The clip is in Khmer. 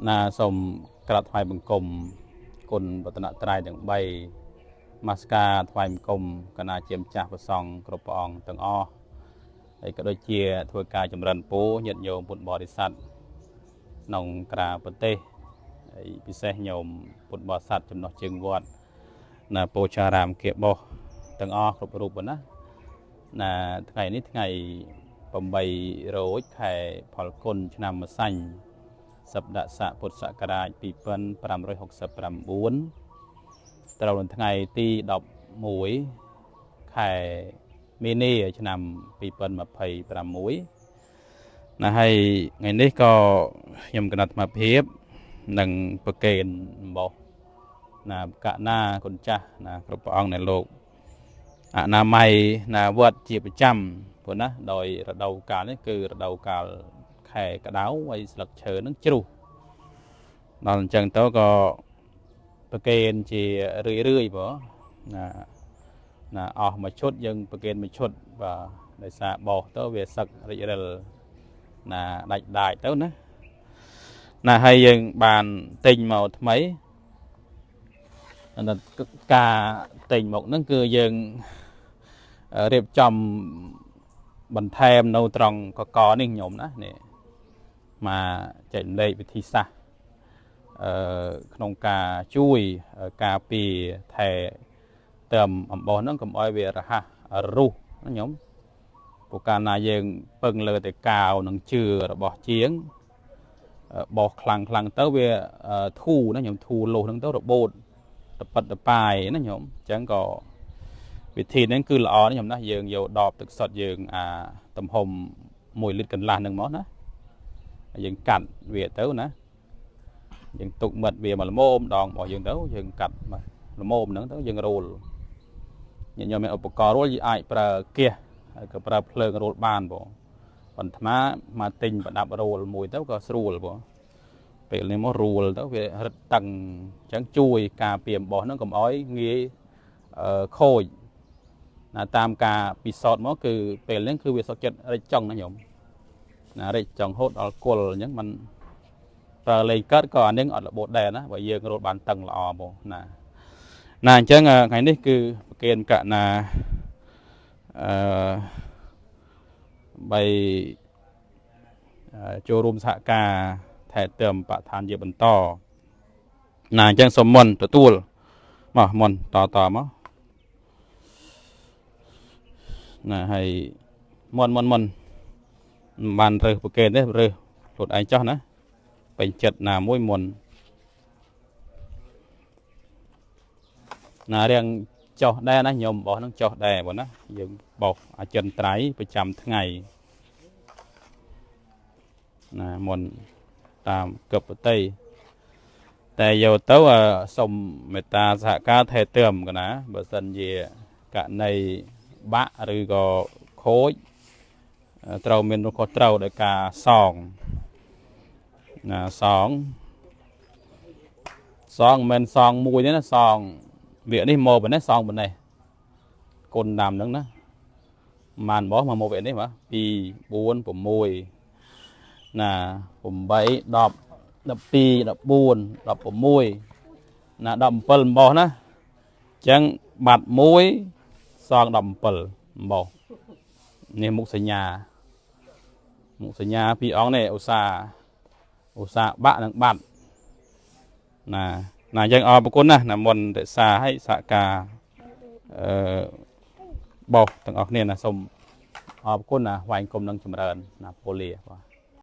ណាសូមក្រាបថ្វាយបង្គំគុណរតនត្រ័យទាំង3មាសការថ្វាយបង្គំគណៈជាម្ចាស់ព្រះសង្ឃគ្រប់ព្រះអង្គទាំងអស់ហើយក៏ដូចជាធ្វើការចម្រើនពរញាតិញោមពុទ្ធបរិស័ទក្នុងក្រៅប្រទេសហើយពិសេសញោមពុទ្ធបរិស័ទចំណុះជើងវត្តណាពោធិរាមគៀបោះទាំងអស់គ្រប់រូបណាណាថ្ងៃនេះថ្ងៃ8រោចខែផលគុណឆ្នាំម្សាញ់សប្តាហ៍ស័កពុទ្ធសករាជ2569ត្រូវនៅថ្ងៃទី11ខែមីនាឆ្នាំ2026ណាហើយថ្ងៃនេះក៏ខ្ញុំគណៈអាត្មាភាពនឹងប្រគេនអំបោះណាកណាគុណចាស់ណាគ្រប់ព្រះអង្គនៃលោកអនាម័យណាវត្តជាប្រចាំព្រោះណាដោយរដូវកាលនេះគឺរដូវកាលខែក្តៅហើយស្លឹកឈើនឹងជ្រុះដល់អញ្ចឹងទៅក៏ប្រគេនជារឿយរឿយបងណាណាអស់មួយឈុតយើងប្រគេនមួយឈុតបាទដោយសារបោះទៅវាសឹករិចរិលណាដាច់ដាច់ទៅណាណាហើយយើងបានទិញមកថ្មីការទិញមកហ្នឹងគឺយើងរៀបចំបន្ថែមនៅត្រង់កកនេះញោមណានេះមកចែករំលែកវិធីសាស្ត្រក្នុងការជួយការពារថែទាំអំបោះហ្នឹងកុំឲ្យវារហ័សរុះណាញោមព្រោះកាលណាយើងពឹងលើតែកាវនិងជឿរបស់ជាងបោះខ្លាំងខ្លាំងទៅវាធូរណាញោមធូរលុះហ្នឹងទៅរបូតតប៉ិតតប៉ាយណាញោមអញ្ចឹងក៏វិធីហ្នឹងគឺល្អណាញោមណាយើងយកដបទឹកសុទ្ធយើងអាទំហំ1លីត្រកន្លះហ្នឹងមកណាយើងកាត់វាទៅណាយើងទុកមិត្តវាមកល្មមដងរបស់យើងទៅយើងកាត់មកល្មមហ្នឹងទៅយើងរោលញាតិញោមមានឧបករណ៍រោលយើងអាចប្រើគះហើយក៏ប្រើភ្លើងរោលបានបងប៉ុន្តែមកទិញប្រដាប់រោលមួយទៅក៏ស្រួលបងពេលនេះមករោលទៅវារឹតតឹងអញ្ចឹងជួយការពារអំបោះហ្នឹងកុំឲ្យងាយខូចណាតាមការពិសោធន៍មកគឺពេលនេះគឺវាសុខចិត្តរិចចង់ណាញោមណារិចចង់ហូតដល់គល់អញ្ចឹងมันប្រើលេងកើតក៏អានឹងអត់របូតដែរណាបើយើងរត់បានតឹងល្អបងណាណាអញ្ចឹងថ្ងៃនេះគឺប្រគេនកណាបីចូលរួមសហការថែទាំបឋានជាបន្តណាអញ្ចឹងសូមមុនទទួលមកមុនតតមកណាហើយមុនមុនមុនបានរើសប្រគេនទេរើសខ្លួនឯងចោះណាពេញចិត្តណាមួយមុនណារៀងចោះដែរណាញោមបោះហ្នឹងចោះដែរបងណាយើងបោះអចិន្ត្រៃយ៍ប្រចាំថ្ងៃណាមុនតាមកបតីតែយកទៅសូមមេត្តាសហការថែទាំកណាបើសិនជាករណីបាក់ឬក៏ខូចត្រូវមានខុសត្រូវដោយការសងណាសងសងមិនមែនសងមួយទេណាសងវានេះមកប៉ុណ្ណេះសងប៉ុណ្ណេះគុណតាមហ្នឹងណាបានបោះមកវានេះបាទ2 4 6ណា8 10 12 14 16ណា17បោះណាអញ្ចឹងបាត់1សង17បោះនេះមុខសញ្ញាមុខសញ្ញាពីរអង្គនេះឧស្សាហ៍បាក់និងបាត់ណាណាយើងអរគុណណាស់ណាមុនរក្សាឲ្យសហការបោះទាំងអស់គ្នាណាសូមអរគុណណាហវែងគុំនឹងចម្រើនណាពលីបាទ